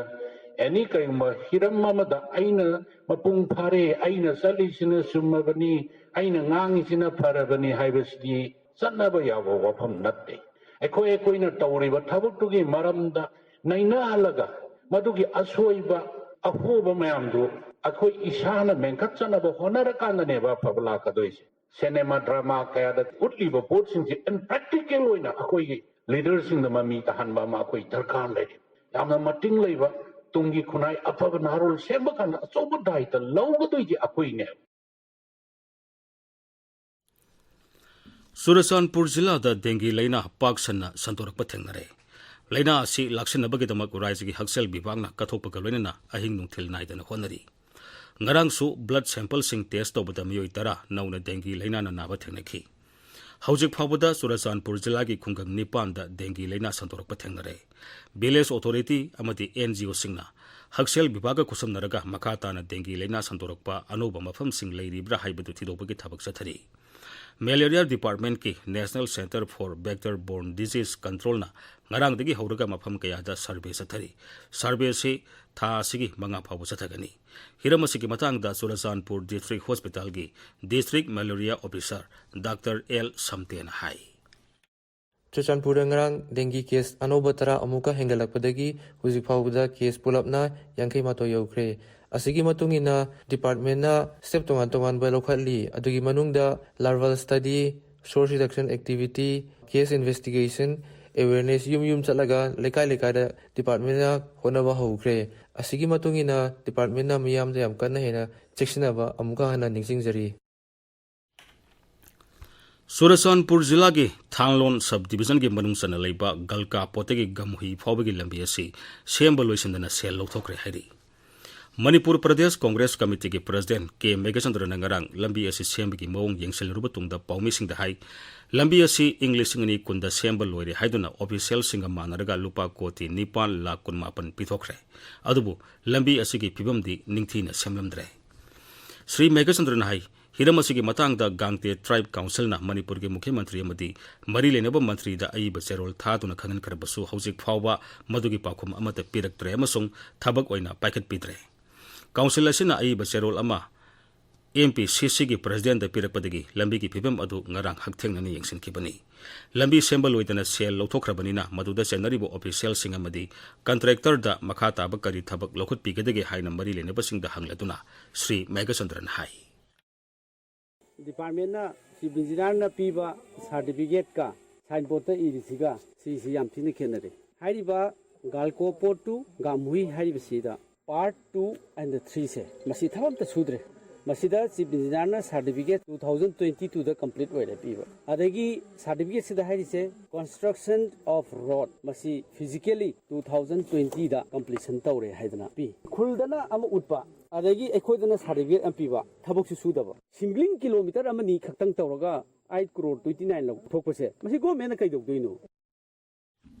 ꯑꯦꯅꯤ ꯀꯔꯤꯒꯨꯝꯕ ꯍꯤꯔꯝ ꯑꯃꯗ ꯑꯩꯅ ꯃꯄꯨꯡ ꯐꯥꯔꯦ, ꯑꯩꯅ ꯆꯠꯂꯤꯁꯤꯅ ꯆꯨꯝꯃꯕꯅꯤ, ꯑꯩꯅ ꯉꯥꯡꯉꯤꯁꯤꯅ ꯐꯔꯕꯅꯤ ꯍꯥꯏꯕꯁꯤꯗꯤ ꯆꯠꯅꯕ ꯌꯥꯕ ꯋꯥꯐꯝ ꯅꯠꯇꯦ꯫ ꯑꯩꯈꯣꯏ ꯑꯩꯈꯣꯏꯅ ꯇꯧꯔꯤꯕ ꯊꯕꯛꯇꯨꯒꯤ ꯃꯔꯝꯗ ꯅꯩꯅꯍꯜꯂꯒ ꯃꯗꯨꯒꯤ ꯑꯁꯣꯏꯕ ꯑꯍꯣꯕ ꯃꯌꯥꯝꯗꯨ ꯑꯩꯈꯣꯏ ꯏꯁꯥꯅ ꯃꯦꯟꯈꯠꯆꯅꯕ ꯍꯣꯠꯅꯔꯀꯥꯟꯗꯅꯦꯕ ꯑꯐꯕ ꯂꯥꯛꯀꯗꯣꯏꯁꯦ꯫ ꯁꯤꯅꯦꯃꯥ ꯗ꯭ꯔꯃꯥ ꯀꯌꯥꯗ ꯎꯠꯂꯤꯕ ꯄꯣꯠꯁꯤꯡꯁꯦ ꯏꯟ ꯄ꯭ꯔꯦꯛꯇꯤꯀꯦꯜ ꯑꯣꯏꯅ ꯑꯩꯈꯣꯏꯒꯤ ꯂꯤꯗꯔꯁꯤꯡꯗ ꯃꯃꯤ ꯇꯥꯍꯟꯕ ꯑꯃ ꯑꯩꯈꯣꯏ ꯗꯔꯀꯥꯔ ꯂꯩꯔꯤ꯫ ꯌꯥꯝꯅ ꯃꯇꯤꯡ ꯂꯩꯕ ꯇꯨꯡꯒꯤ ꯈꯨꯟꯅꯥꯏ ꯑꯐꯕ ꯅꯍꯥꯔꯣꯜ ꯁꯦꯝꯕ ꯀꯥꯟꯗ ꯑꯆꯧꯕ ꯗꯥꯏꯇ ꯂꯧꯒꯗꯣꯏꯗꯤ ꯑꯩꯈꯣꯏꯅꯦ꯫ ꯆꯨꯔꯆꯥꯟꯄꯨꯔ ꯖꯤꯂꯥꯗ ꯗꯦꯡꯒꯤ ꯂꯥꯏꯅꯥ ꯄꯥꯛ ꯁꯟꯅ ꯁꯟꯗꯣꯔꯛꯄ ꯊꯦꯡꯅꯔꯦ꯫ ꯂꯥꯏꯅꯥ ꯑꯁꯤ ꯂꯥꯛꯁꯤꯟꯅꯕꯒꯤꯗꯃꯛ ꯔꯥꯏꯖꯒꯤ ꯍꯛꯁꯦꯜ ꯕꯤꯚꯥꯒꯅ ꯀꯠꯊꯣꯛꯄꯒ ꯂꯣꯏꯅꯅ ꯑꯍꯤꯡ ꯅꯨꯡꯊꯤꯜ ꯅꯥꯏꯗꯅ ꯍꯣꯠꯅꯔꯤ꯫ ꯉꯔꯥꯡꯁꯨ ꯕ꯭ꯂꯗ ꯁꯦꯝꯄꯜꯁꯤꯡ ꯇꯦꯁ ꯇꯧꯕꯗ ꯃꯤꯑꯣꯏ ꯇꯔꯥ ꯅꯧꯅ ꯗꯦꯡꯒꯤ ꯂꯥꯏꯅꯥꯅ ꯅꯥꯕ ꯊꯦꯡꯅꯈꯤ꯫ ꯍꯧꯖꯤꯛ ꯐꯥꯎꯕꯗ ꯆꯨꯔꯆꯥꯟꯄꯨꯔ ꯖꯤꯂꯥꯒꯤ ꯈꯨꯡꯒꯪ ꯅꯤꯄꯥꯟꯗ ꯗꯦꯡꯒꯤ ꯂꯥꯏꯅꯥ ꯁꯟꯗꯣꯔꯛꯄ ꯊꯦꯡꯅꯔꯦ꯫ ꯚꯤꯂꯦꯖ ꯑꯣꯊꯣꯔꯤꯇꯤ ꯑꯃꯗꯤ ꯑꯦꯟ ꯖꯤ ꯑꯣꯁꯤꯡꯅ ꯍꯛꯁꯦꯜ ꯕꯤꯚꯥꯒ ꯈꯨꯠꯁꯝꯅꯔꯒ ꯃꯈꯥ ꯇꯥꯅ ꯗꯦꯡꯒꯤ ꯂꯥꯏꯅꯥ ꯁꯟꯗꯣꯔꯛꯄ ꯑꯅꯧꯕ ꯃꯐꯝꯁꯤꯡ ꯂꯩꯔꯤꯕ꯭ꯔꯥ ꯍꯥꯏꯕꯗꯨ ꯊꯤꯗꯣꯛꯄꯒꯤ ꯊꯕꯛ ꯆꯠꯊꯔꯤ꯫ ꯃꯦꯂꯦꯔꯤꯌꯥ ꯗꯤꯄꯥꯔꯠꯃꯦꯟꯠꯀꯤ National Centre for Vector Borne Disease Controlꯅ ꯉꯔꯥꯡꯗꯒꯤ ꯍꯧꯔꯒ ꯃꯐꯝ ꯀꯌꯥꯗ ꯁꯔꯚꯦ ꯆꯠꯊꯔꯤ꯫ ꯁꯔꯚꯦꯁꯤ ꯊꯥ ꯑꯁꯤꯒꯤ ꯃꯉꯥ ꯐꯥꯎꯕ ꯆꯠꯊꯒꯅꯤ꯫ ꯍꯤꯔꯝ ꯑꯁꯤꯒꯤ ꯃꯇꯥꯡꯗ ꯆꯨꯔꯆꯥꯟꯄꯨꯔ ꯗꯤꯁꯇ꯭ꯔꯤꯛ ꯍꯣꯁꯄꯤꯇꯥꯜꯒꯤ district malaria officer doctor L ꯁꯝꯇꯦꯅ ꯍꯥꯏ꯫ ꯆꯨꯔꯆꯥꯟꯄꯨꯔꯗ ꯉꯔꯥꯡ dengue case ꯑꯅꯧꯕ ꯇꯔꯥ ꯑꯃꯨꯛꯀ ꯍꯦꯟꯒꯠꯂꯛꯄꯗꯒꯤ ꯍꯧꯖꯤꯛ ꯐꯥꯎꯕꯗ case ꯄꯨꯂꯞꯅ ꯌꯥꯡꯈꯩ ꯃꯥꯊꯣꯏ ꯌꯧꯈ꯭ꯔꯦ꯫ ꯑꯁꯤꯒꯤ ꯃꯇꯨꯡ ꯏꯟꯅ departmentꯅ step ꯇꯣꯉꯥꯟ ꯇꯣꯉꯥꯟꯕ ꯂꯧꯈꯠꯂꯤ꯫ ꯑꯗꯨꯒꯤ ꯃꯅꯨꯡꯗ larval study, source reduction activity, case investigation, awareness, ꯌꯨꯝ ꯌꯨꯝ ꯆꯠꯂꯒ ꯂꯩꯀꯥꯏ ꯂꯩꯀꯥꯏꯗ departmentꯅ ꯍꯣꯠꯅꯕ ꯍꯧꯈ꯭ꯔꯦ꯫ ꯑꯁꯤꯒꯤ ꯃꯇꯨꯡ ꯏꯟꯅ departmentꯅ ꯃꯤꯌꯥꯝꯗ ꯌꯥꯝ ꯀꯟꯅ ꯍꯦꯟꯅ ꯆꯦꯛꯁꯤꯟꯅꯕ ꯑꯃꯨꯛꯀ ꯍꯟꯅ ꯅꯤꯡꯁꯤꯡꯖꯔꯤ꯫ ꯆꯨꯔꯆꯥꯟꯄꯨꯔ ꯖꯤꯂꯥꯒꯤ ꯊꯥꯡꯂꯣꯟ sub divisionꯒꯤ ꯃꯅꯨꯡ ꯆꯟꯅ ꯂꯩꯕ ꯒꯜꯀꯥ ꯄꯣꯠꯇꯒꯤ ꯒꯝꯍꯨꯏ ꯐꯥꯎꯕꯒꯤ ꯂꯝꯕꯤ ꯑꯁꯤ ꯁꯦꯝꯕ ꯂꯣꯏꯁꯤꯟꯗꯅ ꯁꯦꯜ ꯂꯧꯊꯣꯛꯈ꯭ꯔꯦ ꯍꯥꯏꯔꯤ꯫ ꯃꯅꯤꯄꯨꯔ ꯄ꯭ꯔꯗꯦꯁ ꯀꯣꯡꯒ꯭ꯔꯦꯁ ꯀꯃꯤꯇꯤꯒꯤ ꯄ꯭ꯔꯁꯤꯗꯦꯟ ꯀꯦ ꯃꯦꯘꯆꯟꯗ꯭ꯔꯅ ꯉꯔꯥꯡ ꯂꯝꯕꯤ ꯑꯁꯤ ꯁꯦꯝꯕꯒꯤ ꯃꯑꯣꯡ ꯌꯦꯡꯁꯤꯜꯂꯨꯔꯕ ꯇꯨꯡꯗ ꯄꯥꯎꯃꯤꯁꯤꯡꯗ ꯍꯥꯏ, ꯂꯝꯕꯤ ꯑꯁꯤ ꯏꯪ ꯂꯤꯁꯤꯡ ꯑꯅꯤ ꯀꯨꯟꯗ ꯁꯦꯝꯕ ꯂꯣꯏꯔꯦ ꯍꯥꯏꯗꯨꯅ officialꯁꯤꯡꯒ ꯃꯥꯟꯅꯔꯒ ꯂꯨꯄꯥ ꯀꯣꯇꯤ ꯅꯤꯄꯥꯟ ꯂꯥꯈ ꯀꯨꯟꯃꯥꯄꯟ ꯄꯤꯊꯣꯛꯈ꯭ꯔꯦ꯫ ꯑꯗꯨꯕꯨ ꯂꯝꯕꯤ ꯑꯁꯤꯒꯤ ꯐꯤꯕꯝꯗꯤ ꯅꯤꯡꯊꯤꯅ ꯁꯦꯝꯂꯝꯗ꯭ꯔꯦ꯫ ꯁ꯭ꯔꯤ ꯃꯦꯘꯆꯟꯗ꯭ꯔꯅ ꯍꯥꯏ, ꯍꯤꯔꯝ ꯑꯁꯤꯒꯤ ꯃꯇꯥꯡꯗ ꯒꯥꯡꯇꯦ Tribe Councilꯅ ꯃꯅꯤꯄꯨꯔꯒꯤ ꯃꯨꯈ꯭ꯌ ꯃꯟꯇ꯭ꯔꯤ ꯑꯃꯗꯤ ꯃꯔꯤ ꯂꯩꯅꯕ ꯃꯟꯇ꯭ꯔꯤꯗ ꯑꯏꯕ ꯆꯦꯔꯣꯜ ꯊꯥꯗꯨꯅ ꯈꯪꯍꯟꯈ꯭ꯔꯕꯁꯨ ꯍꯧꯖꯤꯛ ꯐꯥꯎꯕ ꯃꯗꯨꯒꯤ ꯄꯥꯎꯈꯨꯝ ꯑꯃꯠꯇ ꯄꯤꯔꯛꯇ꯭ꯔꯦ ꯑꯃꯁꯨꯡ ꯊꯕꯛ ꯑꯣꯏꯅ ꯄꯥꯏꯈꯠꯄꯤꯗ꯭ꯔꯦ꯫ Council ꯑꯁꯤꯅ ꯑꯏꯕ ꯆꯦꯔꯣꯜ ꯑꯃ MPCCꯒꯤ presidentꯗ ꯄꯤꯔꯛꯄꯗꯒꯤ ꯂꯝꯕꯤꯒꯤ ꯐꯤꯕꯝ ꯑꯗꯨ ꯉꯔꯥꯡ ꯍꯛꯊꯦꯡꯅꯅ ꯌꯦꯡꯁꯤꯟꯈꯤꯕꯅꯤ꯫ ꯂꯝꯕꯤ ꯁꯦꯝꯕ ꯂꯣꯏꯗꯅ ꯁꯦꯜ ꯂꯧꯊꯣꯛꯈ꯭ꯔꯕꯅꯤꯅ ꯃꯗꯨꯗ ꯆꯦꯟꯅꯔꯤꯕ officialꯁꯤꯡ ꯑꯃꯗꯤ contractorꯗ ꯃꯈꯥ ꯇꯥꯕ ꯀꯔꯤ ꯊꯕꯛ ꯂꯧꯈꯠꯄꯤꯒꯗꯒꯦ ꯍꯥꯏꯅ ꯃꯔꯤ ꯂꯩꯅꯕꯁꯤꯡꯗ ꯍꯪꯂꯗꯨꯅ ꯁ꯭ꯔꯤ ꯃꯦꯘꯆꯟꯗ꯭ꯔꯅ ꯍꯥꯏ꯫ Departmentꯅ Chief Engineerꯅ ꯄꯤꯕ certificateꯀ signboardꯇ ꯏꯔꯤꯁꯤꯒ ꯁꯤꯁꯤ ꯌꯥꯝ ꯊꯤꯅ ꯈꯦꯠꯅꯔꯦ꯫ ꯍꯥꯏꯔꯤꯕ ꯒꯥꯜꯀꯣ ꯄꯣꯠ to ꯒꯥꯝꯍꯨꯏ ꯍꯥꯏꯔꯤꯕꯁꯤꯗ part two and threeꯁꯦ ꯃꯁꯤ ꯊꯕꯛ ꯑꯝꯇ ꯁꯨꯗ꯭ꯔꯦ꯫ ꯃꯁꯤꯗ Chief Engineerꯅ certificate two thousand twenty twoꯗ complete ꯑꯣꯏꯔꯦ ꯄꯤꯕ꯫ ꯑꯗꯒꯤ certificateꯁꯤꯗ ꯍꯥꯏꯔꯤꯁꯦ construction of road, ꯃꯁꯤ physically two thousand twentyꯗ completion ꯇꯧꯔꯦ ꯍꯥꯏꯗꯅ ꯄꯤ꯫ ꯈꯨꯜꯗꯅ ꯑꯃ ꯎꯠꯄ, ꯑꯗꯒꯤ ꯑꯩꯈꯣꯏꯗꯅ certificate ꯑꯃ ꯄꯤꯕ, ꯊꯕꯛꯁꯨ ꯁꯨꯗꯕ꯫ Singling kilometer ꯑꯃꯅꯤ ꯈꯛꯇꯪ ꯇꯧꯔꯒ eight crore twenty nine ꯂꯧꯊꯣꯛꯄꯁꯦ, ꯃꯁꯤ governmentꯅ ꯀꯩꯗꯧꯗꯣꯏꯅꯣ?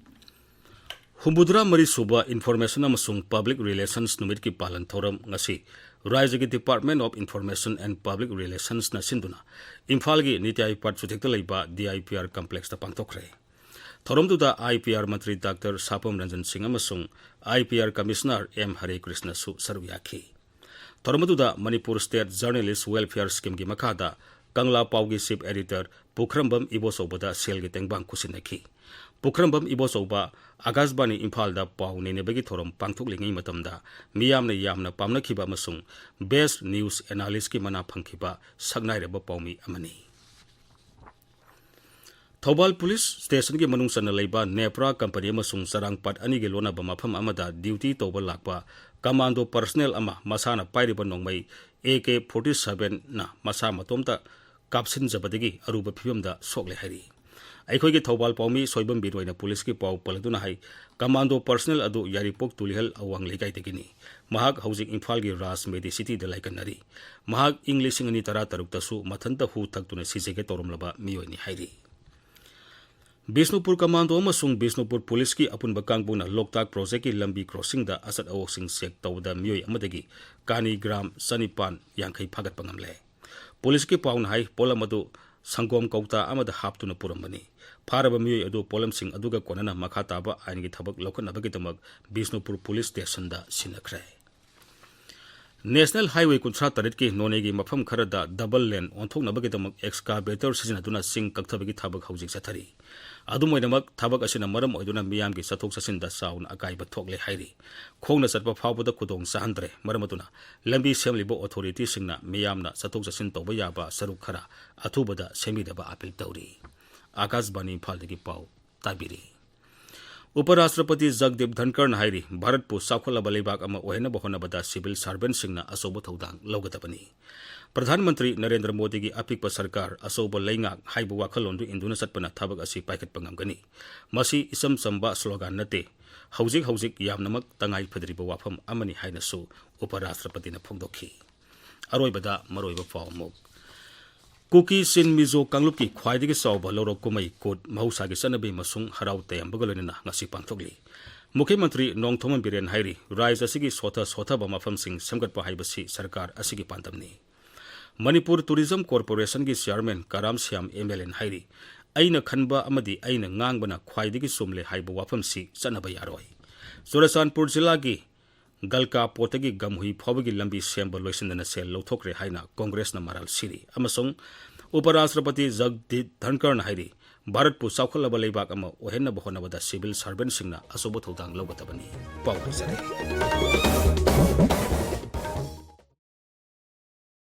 ꯍꯨꯝꯐꯨꯇꯔꯥ ꯃꯔꯤ ꯁꯨꯕ Information ꯑꯃꯁꯨꯡ Public Relations ꯅꯨꯃꯤꯠꯀꯤ ꯄꯥꯂꯟ ꯊꯧꯔꯝ ꯉꯁꯤ ꯔꯥꯖ꯭ꯌꯒꯤ Department of Information and Public Relationsꯅ ꯁꯤꯟꯗꯨꯅ ꯏꯝꯐꯥꯜꯒꯤ ꯅꯤꯇ꯭ꯌ ꯑꯌꯣꯒ ꯆꯨꯊꯦꯛꯇ ꯂꯩꯕ DIPR complexꯇ ꯄꯥꯡꯊꯣꯛꯈ꯭ꯔꯦ꯫ ꯊꯧꯔꯝꯗꯨꯗ IPR ꯃꯟꯇ꯭ꯔꯤ Doctor ꯁꯥꯄꯝ ꯔꯟꯖꯟ ꯁꯤꯡ ꯑꯃꯁꯨꯡ IPR Commissioner M ꯍꯔꯦ ꯀ꯭ꯔꯤꯁꯅꯁꯨ ꯁꯔꯨꯛ ꯌꯥꯈꯤ꯫ ꯊꯧꯔꯝ ꯑꯗꯨꯗ ꯃꯅꯤꯄꯨꯔ State Journalist Welfare Schemeꯒꯤ ꯃꯈꯥꯗ ꯀꯪꯂꯥ ꯄꯥꯎꯒꯤ chief editor ꯄꯨꯈ꯭ꯔꯝꯕꯝ ꯏꯕꯣꯆꯧꯕꯗ ꯁꯦꯜꯒꯤ ꯇꯦꯡꯕꯥꯡ ꯈꯨꯠꯁꯤꯟꯅꯈꯤ꯫ ꯄꯨꯈ꯭ꯔꯝꯕꯝ ꯏꯕꯣꯆꯧꯕ ꯑꯀꯥꯁꯕꯥꯅꯤ ꯏꯝꯐꯥꯜꯗ ꯄꯥꯎ ꯅꯩꯅꯕꯒꯤ ꯊꯧꯔꯝ ꯄꯥꯡꯊꯣꯛꯂꯤꯉꯩ ꯃꯇꯝꯗ ꯃꯤꯌꯥꯝꯅ ꯌꯥꯝꯅ ꯄꯥꯝꯅꯈꯤꯕ ꯑꯃꯁꯨꯡ best news analystꯀꯤ ꯃꯅꯥ ꯐꯪꯈꯤꯕ ꯁꯛꯅꯥꯏꯔꯕ ꯄꯥꯎꯃꯤ ꯑꯃꯅꯤ꯫ ꯊꯧꯕꯥꯜ ꯄꯨꯂꯤꯁ ꯁ꯭ꯇꯦꯁꯟꯒꯤ ꯃꯅꯨꯡ ꯆꯟꯅ ꯂꯩꯕ ꯅꯦꯄ꯭ꯔꯥ ꯀꯝꯄꯅꯤ ꯑꯃꯁꯨꯡ ꯆꯔꯥꯡꯄꯥꯠ ꯑꯅꯤꯒꯤ ꯂꯣꯟꯅꯕ ꯃꯐꯝ ꯑꯃꯗ duty ꯇꯧꯕ ꯂꯥꯛꯄ commando personnel ꯑꯃ ꯃꯁꯥꯅ ꯄꯥꯏꯔꯤꯕ ꯅꯣꯡꯃꯩ AK forty sevenꯅ ꯃꯁꯥ ꯃꯇꯣꯝꯇ ꯀꯥꯞꯁꯤꯟꯖꯕꯗꯒꯤ ꯑꯔꯨꯕ ꯐꯤꯕꯝꯗ ꯁꯣꯛꯂꯦ ꯍꯥꯏꯔꯤ꯫ ꯑꯩꯈꯣꯏꯒꯤ ꯊꯧꯕꯥꯜ ꯄꯥꯎꯃꯤ ꯁꯣꯏꯕꯝ ꯕꯤꯅꯣꯏꯅ ꯄꯨꯂꯤꯁꯀꯤ ꯄꯥꯎ ꯄꯜꯂꯗꯨꯅ ꯍꯥꯏ, commando personnel ꯑꯗꯨ ꯌꯥꯏꯔꯤꯄꯣꯛ ꯇꯨꯂꯤꯍꯜ ꯑꯋꯥꯡ ꯂꯩꯀꯥꯏꯗꯒꯤꯅꯤ꯫ ꯃꯍꯥꯛ ꯍꯧꯖꯤꯛ ꯏꯝꯐꯥꯜꯒꯤ ꯔꯥꯖ ꯃꯦꯗꯤꯁꯤꯇꯤꯗ ꯂꯥꯏꯀꯠꯅꯔꯤ꯫ ꯃꯍꯥꯛ ꯏꯪ ꯂꯤꯁꯤꯡ ꯑꯅꯤ ꯇꯔꯥ ꯇꯔꯨꯛꯇꯁꯨ ꯃꯊꯟꯇ ꯍꯨ ꯊꯛꯇꯨꯅ ꯁꯤꯖꯒꯦ ꯇꯧꯔꯝꯂꯕ ꯃꯤꯑꯣꯏꯅꯤ ꯍꯥꯏꯔꯤ꯫ ꯕꯤꯁꯅꯨꯄꯨꯔ ꯀꯃꯥꯟꯗꯣ ꯑꯃꯁꯨꯡ ꯕꯤꯁꯅꯨꯄꯨꯔ ꯄꯨꯂꯤꯁꯀꯤ ꯑꯄꯨꯟꯕ ꯀꯥꯡꯕꯨꯅ ꯂꯣꯛꯇꯥꯛ ꯄ꯭ꯔꯣꯖꯦꯛꯀꯤ ꯂꯝꯕꯤ ꯀ꯭ꯔꯣꯁꯤꯡꯗ ꯑꯆꯠ ꯑꯋꯣꯛꯁꯤꯡ ꯆꯦꯛ ꯇꯧꯕꯗ ꯃꯤꯑꯣꯏ ꯑꯃꯗꯒꯤ ꯀꯥꯅꯤ ꯒ꯭ꯔꯥꯝ ꯆꯅꯤꯄꯥꯟ ꯌꯥꯡꯈꯩ ꯐꯥꯒꯠꯄ ꯉꯝꯂꯦ꯫ ꯄꯨꯂꯤꯁꯀꯤ ꯄꯥꯎꯅ ꯍꯥꯏ, ꯄꯣꯠꯂꯝ ꯑꯗꯨ ꯁꯪꯒꯣꯝ ꯀꯧꯇꯥ ꯑꯃꯗ ꯍꯥꯞꯇꯨꯅ ꯄꯨꯔꯝꯕꯅꯤ꯫ ꯐꯥꯔꯕ ꯃꯤꯑꯣꯏ ꯑꯗꯨ ꯄꯣꯠꯂꯝꯁꯤꯡ ꯑꯗꯨꯒ ꯀꯣꯟꯅꯅ ꯃꯈꯥ ꯇꯥꯕ ꯑꯥꯏꯟꯒꯤ ꯊꯕꯛ ꯂꯧꯈꯠꯅꯕꯒꯤꯗꯃꯛ ꯕꯤꯁꯅꯨꯄꯨꯔ ꯄꯨꯂꯤꯁ ꯁ꯭ꯇꯦꯁꯟꯗ ꯁꯤꯟꯅꯈ꯭ꯔꯦ꯫ ꯅꯦꯁꯅꯦꯜ ꯍꯥꯏꯋꯦ ꯀꯨꯟꯊ꯭ꯔꯥ ꯇꯔꯦꯠꯀꯤ ꯅꯣꯅꯦꯒꯤ ꯃꯐꯝ ꯈꯔꯗ double lane ꯑꯣꯟꯊꯣꯛꯅꯕꯒꯤꯗꯃꯛ excavator ꯁꯤꯖꯤꯟꯅꯗꯨꯅ ꯆꯤꯡ ꯀꯛꯊꯕꯒꯤ ꯊꯕꯛ ꯍꯧꯖꯤꯛ ꯆꯠꯊꯔꯤ꯫ ꯑꯗꯨꯝ ꯑꯣꯏꯅꯃꯛ, ꯊꯕꯛ ꯑꯁꯤꯅ ꯃꯔꯝ ꯑꯣꯏꯗꯨꯅ ꯃꯤꯌꯥꯝꯒꯤ ꯆꯠꯊꯣꯛ ꯆꯠꯁꯤꯟꯗ ꯆꯥꯎꯅ ꯑꯀꯥꯏꯕ ꯊꯣꯛꯂꯦ ꯍꯥꯏꯔꯤ꯫ ꯈꯣꯡꯅ ꯆꯠꯄ ꯐꯥꯎꯕꯗ ꯈꯨꯗꯣꯡ ꯆꯥꯍꯟꯗ꯭ꯔꯦ꯫ ꯃꯔꯝ ꯑꯗꯨꯅ ꯂꯝꯕꯤ ꯁꯦꯝꯂꯤꯕ authorityꯁꯤꯡꯅ ꯃꯤꯌꯥꯝꯅ ꯆꯠꯊꯣꯛ ꯆꯠꯁꯤꯟ ꯇꯧꯕ ꯌꯥꯕ ꯁꯔꯨꯛ ꯈꯔ ꯑꯊꯨꯕꯗ ꯁꯦꯝꯕꯤꯅꯕ appeal ꯇꯧꯔꯤ꯫ ꯑꯀꯥꯁꯕꯥꯅꯤ ꯏꯝꯐꯥꯜꯗꯒꯤ ꯄꯥꯎ ꯇꯥꯕꯤꯔꯤ꯫ ꯎꯄꯔꯥꯁꯇ꯭ꯔꯄꯇꯤ ꯖꯒꯗꯤꯞ ꯙꯟꯀꯔꯅ ꯍꯥꯏꯔꯤ, ꯚꯥꯔꯠꯄꯨ ꯆꯥꯎꯈꯠꯂꯕ ꯂꯩꯕꯥꯛ ꯑꯃ ꯑꯣꯏꯍꯟꯅꯕ ꯍꯣꯠꯅꯕꯗ civil servantꯁꯤꯡꯅ ꯑꯆꯧꯕ ꯊꯧꯗꯥꯡ ꯂꯧꯒꯗꯕꯅꯤ꯫ ꯄ꯭ꯔꯙꯥꯟ ꯃꯟꯇ꯭ꯔꯤ ꯅꯔꯦꯟꯗ꯭ꯔ ꯃꯣꯗꯤꯒꯤ ꯑꯄꯤꯛꯄ ꯁꯔꯀꯥꯔ, ꯑꯆꯧꯕ ꯂꯩꯉꯥꯛ ꯍꯥꯏꯕ ꯋꯥꯈꯜꯂꯣꯟꯗꯨ ꯏꯟꯗꯨꯅ ꯆꯠꯄꯅ ꯊꯕꯛ ꯑꯁꯤ ꯄꯥꯏꯈꯠꯄ ꯉꯝꯒꯅꯤ꯫ ꯃꯁꯤ ꯏꯆꯝ ꯆꯝꯕ slogan ꯅꯠꯇꯦ, ꯍꯧꯖꯤꯛ ꯍꯧꯖꯤꯛ ꯌꯥꯝꯅꯃꯛ ꯇꯉꯥꯏ ꯐꯗ꯭ꯔꯤꯕ ꯋꯥꯐꯝ ꯑꯃꯅꯤ ꯍꯥꯏꯅꯁꯨ ꯎꯄꯔꯥꯁꯇ꯭ꯔꯄꯇꯤꯅ ꯐꯣꯡꯗꯣꯛꯈꯤ꯫ ꯑꯔꯣꯏꯕꯗ ꯃꯔꯨꯑꯣꯏꯕ ꯄꯥꯎ ꯑꯃꯨꯛ꯫ ꯀꯨꯀꯤ ꯆꯤꯟ ꯃꯤꯖꯣ ꯀꯥꯡꯂꯨꯞꯀꯤ ꯈ꯭ꯋꯥꯏꯗꯒꯤ ꯆꯥꯎꯕ ꯂꯧꯔꯣꯛ ꯀꯨꯝꯍꯩ ꯀꯨꯠ ꯃꯍꯧꯁꯥꯒꯤ ꯆꯠꯅꯕꯤ ꯑꯃꯁꯨꯡ ꯍꯔꯥꯎ ꯇꯌꯥꯝꯕꯒ ꯂꯣꯏꯅꯅ ꯉꯁꯤ ꯄꯥꯡꯊꯣꯛꯂꯤ꯫ ꯃꯨꯈ꯭ꯌ ꯃꯟꯇ꯭ꯔꯤ ꯅꯣꯡꯊꯣꯝꯕꯝ ꯕꯤꯔꯦꯟ ꯍꯥꯏꯔꯤ, ꯔꯥꯖ꯭ꯌ ꯑꯁꯤꯒꯤ ꯁꯣꯊ ꯁꯣꯊꯕ ꯃꯐꯝꯁꯤꯡ ꯁꯦꯝꯒꯠꯄ ꯍꯥꯏꯕꯁꯤ ꯁꯔꯀꯥꯔ ꯑꯁꯤꯒꯤ ꯄꯥꯟꯗꯝꯅꯤ꯫ ꯃꯅꯤꯄꯨꯔ Tourism Corporationꯒꯤ chairman ꯀꯔꯥꯝ ꯁ꯭ꯌꯥꯝ MLAꯅ ꯍꯥꯏꯔꯤ, ꯑꯩꯅ ꯈꯟꯕ ꯑꯃꯗꯤ ꯑꯩꯅ ꯉꯥꯡꯕꯅ ꯈ꯭ꯋꯥꯏꯗꯒꯤ ꯆꯨꯝꯂꯦ ꯍꯥꯏꯕ ꯋꯥꯐꯝꯁꯤ ꯆꯠꯅꯕ ꯌꯥꯔꯣꯏ꯫ ꯆꯨꯔꯆꯥꯟꯄꯨꯔ ꯖꯤꯂꯥꯒꯤ ꯒꯜꯀꯥ ꯄꯣꯔꯠꯇꯒꯤ ꯒꯝꯍꯨꯏ ꯐꯥꯎꯕꯒꯤ ꯂꯝꯕꯤ ꯁꯦꯝꯕ ꯂꯣꯏꯁꯤꯟꯗꯅ ꯁꯦꯜ ꯂꯧꯊꯣꯛꯈ꯭ꯔꯦ ꯍꯥꯏꯅ ꯀꯣꯡꯒ꯭ꯔꯦꯁꯅ ꯃꯔꯥꯜ ꯁꯤꯔꯤ꯫ ꯑꯃꯁꯨꯡ ꯎꯄꯔꯥꯁꯇ꯭ꯔꯄꯇꯤ ꯖꯒꯗꯤꯞ ꯙꯟꯀꯔꯅ ꯍꯥꯏꯔꯤ, ꯚꯥꯔꯠꯄꯨ ꯆꯥꯎꯈꯠꯂꯕ ꯂꯩꯕꯥꯛ ꯑꯃ ꯑꯣꯏꯍꯟꯅꯕ ꯍꯣꯠꯅꯕꯗ ꯁꯤꯚꯤꯜ ꯁꯔꯚꯦꯟꯁꯤꯡꯅ ꯑꯆꯧꯕ ꯊꯧꯗꯥꯡ ꯂꯧꯒꯗꯕꯅꯤ꯫ ꯄꯥꯎ ꯍꯥꯏꯖꯔꯦ꯫